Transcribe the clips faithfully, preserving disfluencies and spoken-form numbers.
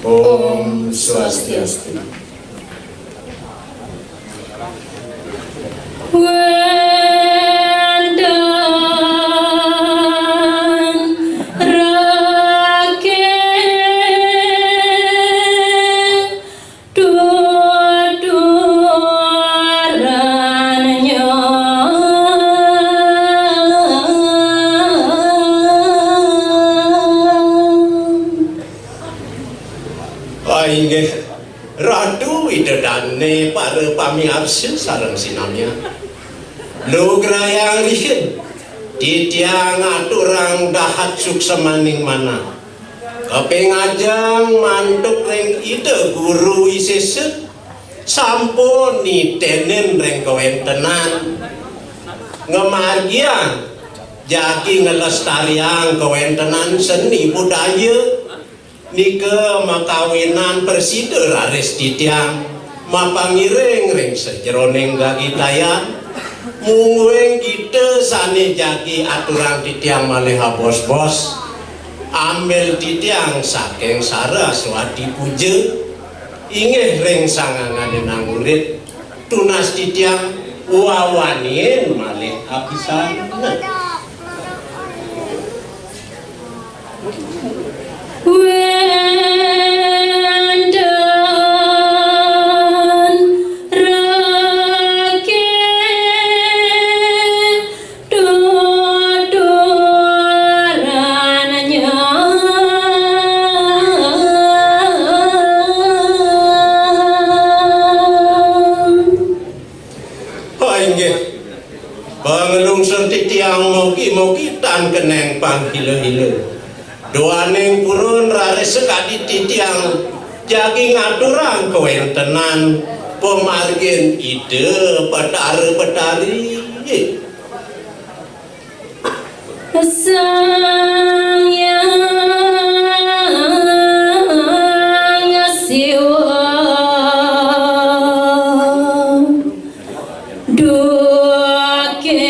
Om Swastiastu. Inggih Ratu Ida Dane, para pamiarsa sareng sinamian. Lugrayang rihin, titiang ngaturang dahat suksemaning manah. Kaping ajeng mantuk ring Ida Guru Wisesa, sampun nitenin ring kawentenan, ngamargiang jagi nglestariang kawentenan seni budaya. Nika makawinan prasida raris titiang mapangiring ring sajeroning gagitayan, mungguing gita sane jagi aturang titiang malih abos-bos, ambil titiang saking Saraswati Puja, inggih ring sangangane nganurit, tunas titiang wawanin malih apisan. Oh, inggih. Panglungsur titiang mogi-mogi tan keneng panghila-hila. Duaning purun raris sakadi titiang jagi ngaturang kawentenan pamargin Ida Batara Batari. Sang Hyang Siwa. Duke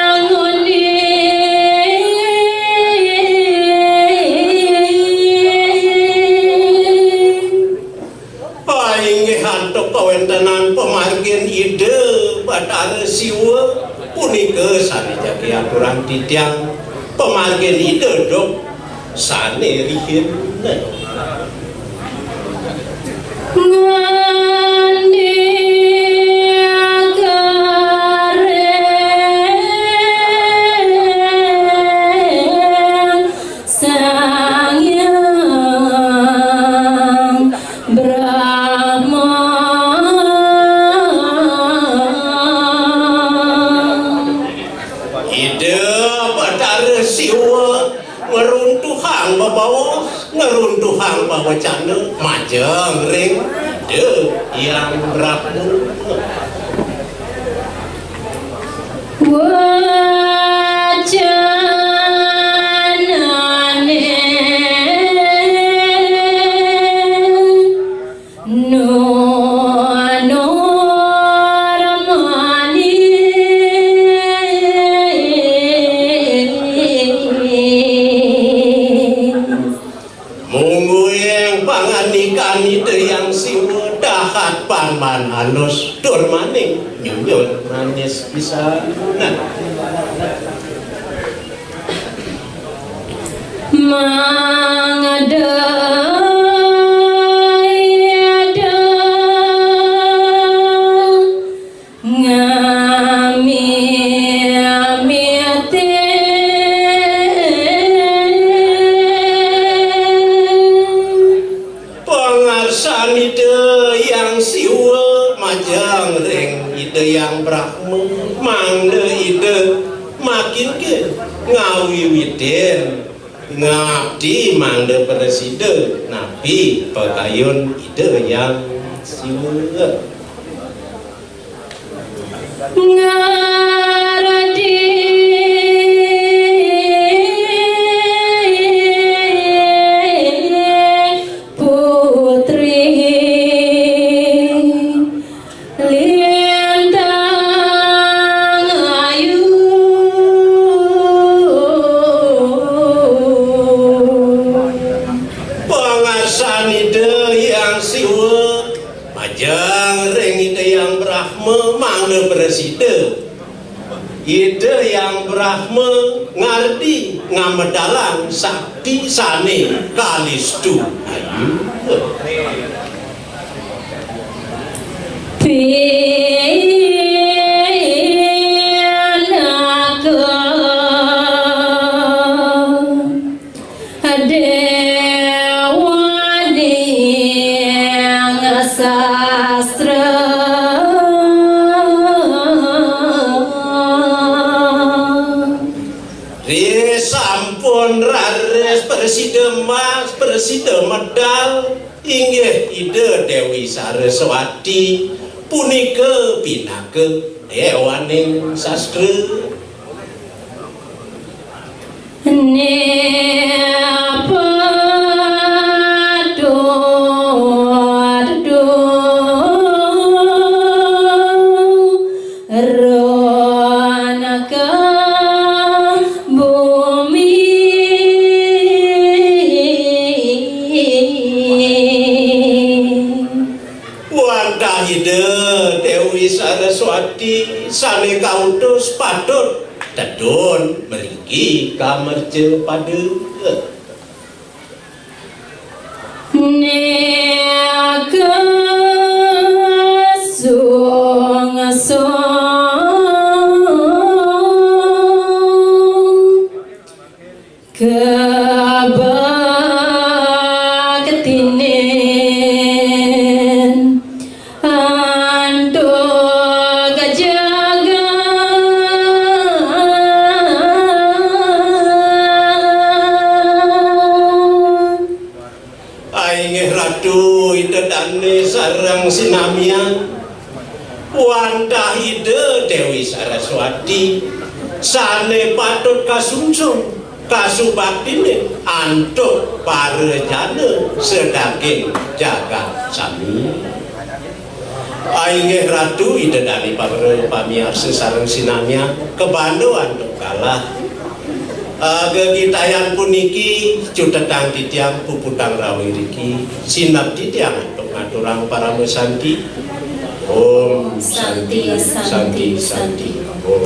Angoni. Painggih antuk kawentenan pamargin Ida Batara Siwa punika sane jagi aturang titiang pamargin Ida duk sane rihin. Ngandika ring Sang Hyang Brahma. Ida Batara Siwa ngruntuhang bebaos, ngruntuhang pawecana majeng ring Ida Hyang Brahma. Wacanane nu, nu ramani. Mungguing pangandikan Ida Hyang Siwa dahat pan-pan alus tur maning nyunyut manis pisan. Mangda Ida ngamitin. Pangarsan Ida Hyang Siwa majeng ring Ida Hyang Brahma, mangda Ida makin ke ngawiwitin ngabdi mangda prasida napi pakayun Ida Hyang Siwa. Ngardi putri lintang ayu. Brahma ngardi ngamedalang sakti sane kalistu ayu. Pinaka dewaning sastra. Ri sampun raris prasida mas, prasida medal, inggih Ida Dewi Saraswati punika pinaka dewaning sastra. Nepa dodo rona ka bumi. Wantah Ida Dewi Saraswati sane kautus patut tedun mriki kamercapada. Neka sung sung kebaktinen antuk jagat. Ainggih Ratu Ida Dane sareng sinamian, wantah Ida Dewi Saraswati sane patut kasungsung kasubaktine antuk para jana sedaging jagat sami. Ainggih Ratu Ida Dane para pamiarsa sareng sinamian, kabanda antuk galah. Ah, gegitayan puniki cutetang titiang puputang rawi riki, sineb titiang antuk ngaturang parama santi. Om Santi, Santi, Santi. Om.